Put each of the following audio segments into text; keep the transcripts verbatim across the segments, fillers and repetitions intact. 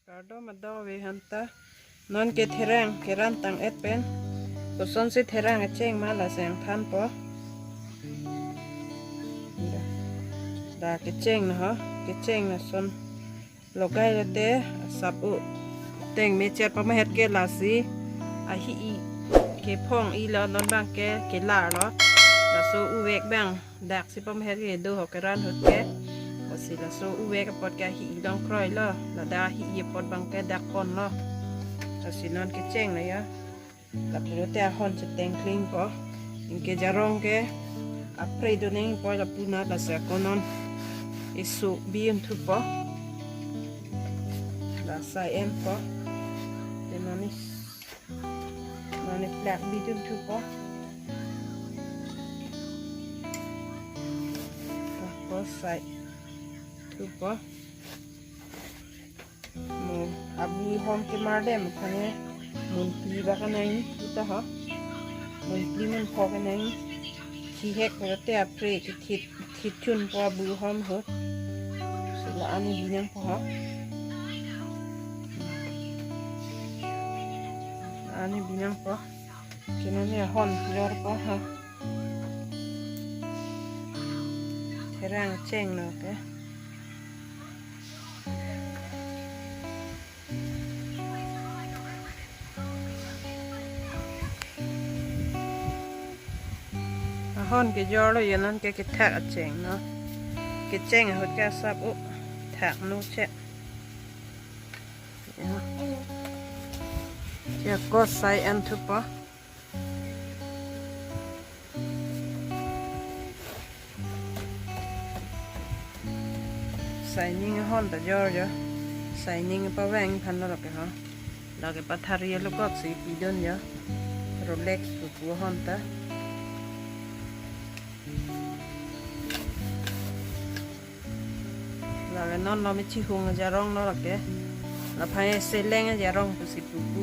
Kardom ador ave hanta. Non ke therang keran tang-et pen, kosonsi therang kecheng ma lasi nangthanpo. Da kecheng na ho, kecheng na son logai lote asap u teng me chet pamahet ke lasi ahi-i kephong-i lo, non bang ke kelar lo. Laso uvek bang daksi pamahet ke do ho keran ahut ke. Lasi laso uvek apot ke ahi-i long kroilo. Ladak ahi-i apot bang ke dak ponlo. Lasi non kecheng lo ya. Lapu lote ahon cheteng klingpo. Anke jarong ke apre do nangpo lapu na, lasi ako non isu bi-un thupo. La sai enpo. Te non ni, non ni plak bi-un thupo. Ako sai thupo. Mo abu hom kemar dem aphan ke mun phli ba kenangji puta ho. Mun phli mun pho kenangji. Thihek pulote apre kethit, thit chunpo abu hom ahut. Si la-an bi nangpo ho. La-an bi nangpo. Kena ni ahon jorpo ho. Therang cheng lo ke. Ahon kejor lo, ya non ke kethak acheng lo. Kecheng ahut ke asap u thak nu che. Ya. Ya, ako sai en thupo. Sai ning ahon ta jor jo. Sai ning paveng aphan lo ke ho. Lake pathari lo kok si pidun jo. Rolex pupu ahon ta. Lake non lo me chihung ajarong lo lake. Laphan seleng ajarong pusi pupu.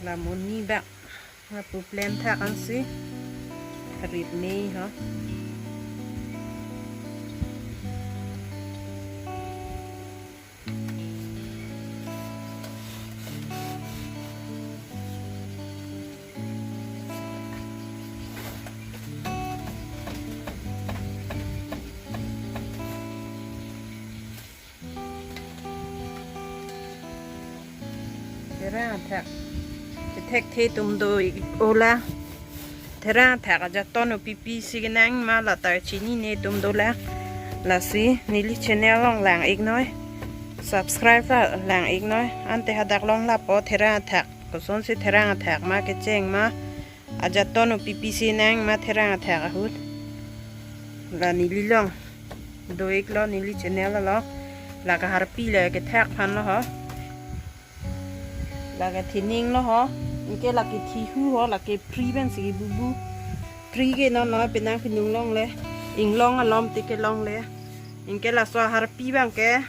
La monit bak. Lapu plan thak ansi. Rit me ho. Therang athak. Kethek the atum do-ik ola. Therang athak ajaton o pipi si kenang ma lata chinine atum dolang. Lasi neli channel along lang-iknoi. Subscribe la lang-iknoi. Ante hadak long lapo therang athak. Kosonsi therang athak ma kecheng ma. Ajaton o pipi si nang ma therang athak ahut. La neli long. Do-iklo neli channel along. Lake harpi le kethak aphan lo ho. Lake thining lo ho. Anke lake thihu ho, lake phri pen si bubu. Phri ke non lo penang pinung longle. Inglong alom te kelongle. Anke laso harpi bang ke.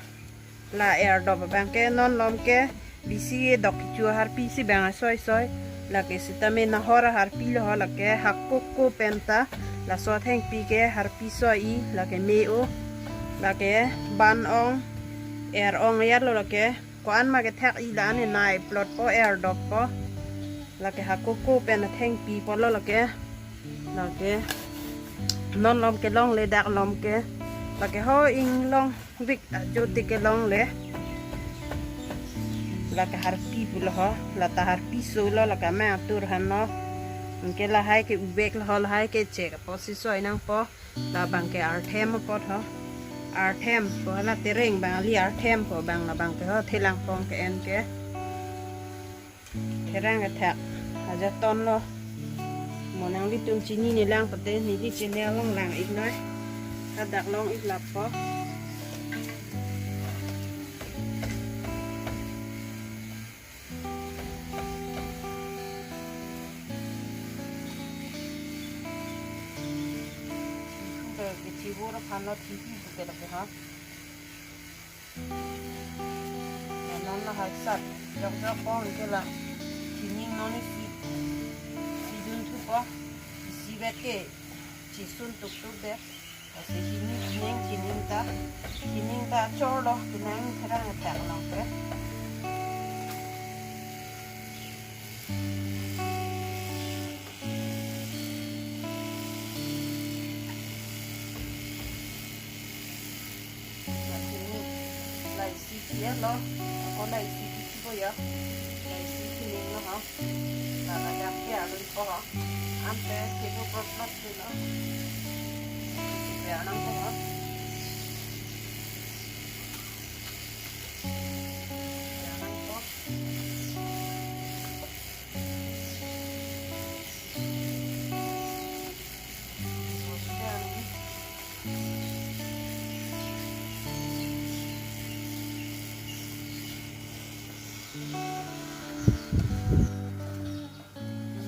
La erdop abang ke non lom ke bisi dok kecho harpi si bang asoi soi. Lake sitame nahor harpi lo ho, lake hakoko pen ta. Laso athengpi ke harpi soi-i, lake me-o. Lake ban ong, er ong yar lo lake. Ko-an ma kethak-i la-an nai plot po erdop po. Lake hakoko pen athengpi pulo lake. Lake non lom kelongle dak lom ke. Lake ho inglong vik ajo te kelongle. Lake harpi pulo ho. Lata harpi so lo lake me atur han lo. Anke lahai ke uvek lo ho, lahai ke chek apot si soi nangpo. Labang ke arthem apot ho. Arthem po la tereng bang ali arthem po bang labang ke ho thelang pong ke-en ke. Therang athak ajaton lo. Mo nanglitum chinine lang pute neli channel along lang-iknoi. Hadak long-ik lapo. Ke kethibor aphan lo thipi pute lake ha. Non lahai sat jok jok pon ke la. Thining non isi. Thidun thupo. Isi bet ke chisun tuk tuk det. Lasi hini neng kining ta, kining ta chorlo, kinang therang athak along ke. Lasi hini, laisi kiya lo, ako laisi kisi po ya, laisi kining lo ha. Lala jam ke alun ko ho. Ante kedo plot plot ke lo. Pe anang ko ho. Pe anang ko.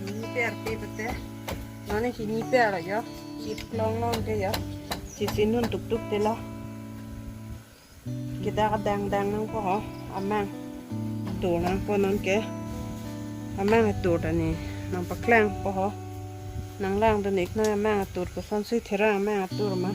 Hini per pe pete. Nani hini per lo yo. Chip long long ke yo. Chisin hun tuk tuk te lo. Kita kadang dang nang po ho. Amang. Tur nang po non ke. Amang tur ta ni. Nang paklang po ho. Nang lang ta nik na amang tur kosonsi therang amang tur ma.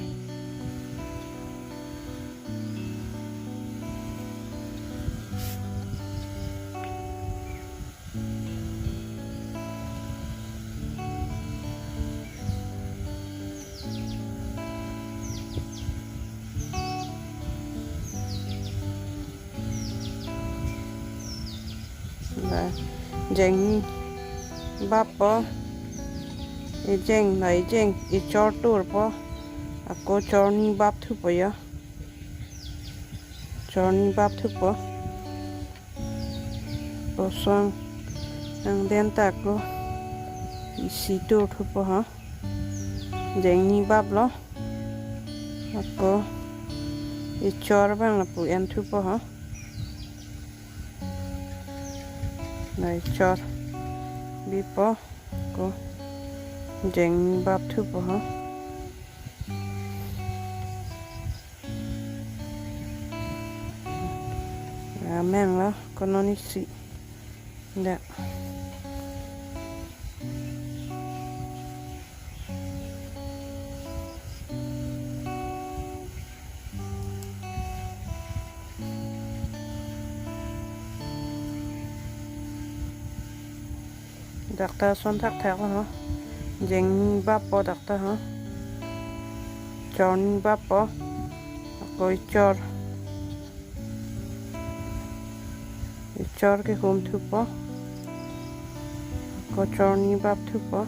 La, jeng bap po, ejeng la ejeng echor tur po, ako chorni bap thu po ya, chorni bap thu po. Kosong angdeng ta ko isi tur thu po ha. Jengni bap lo. Ako echor abang lapu en thu po ha. La echor bipo ko jengni bap thu po ha. Amang lo, ko non isi. Dak. Dak ta son thakthak lo ho. Jengni bap po dak ta ho. Chorni bap po. Ako echor. Echor kehum thu po. Ako chorni bap thu po.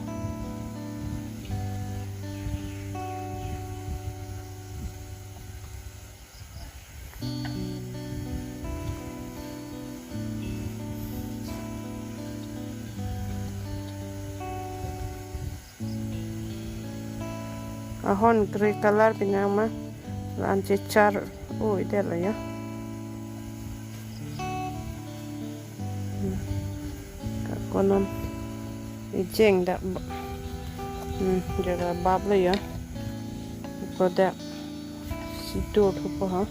Ahon grey color pinang ma, la-an chechar o-e det lo ya. Hmm. Ako non ejeng dak ba-, hmm, jaga bap lo ya. Ako dak isi tur thu po ha.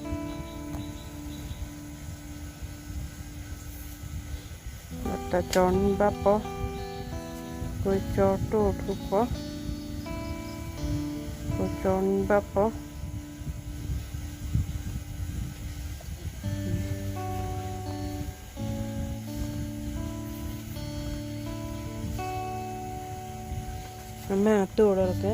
Dak ta chorni bap po. Ko echor tur thu po. Ko chorni bap po. Amang tur lo ke.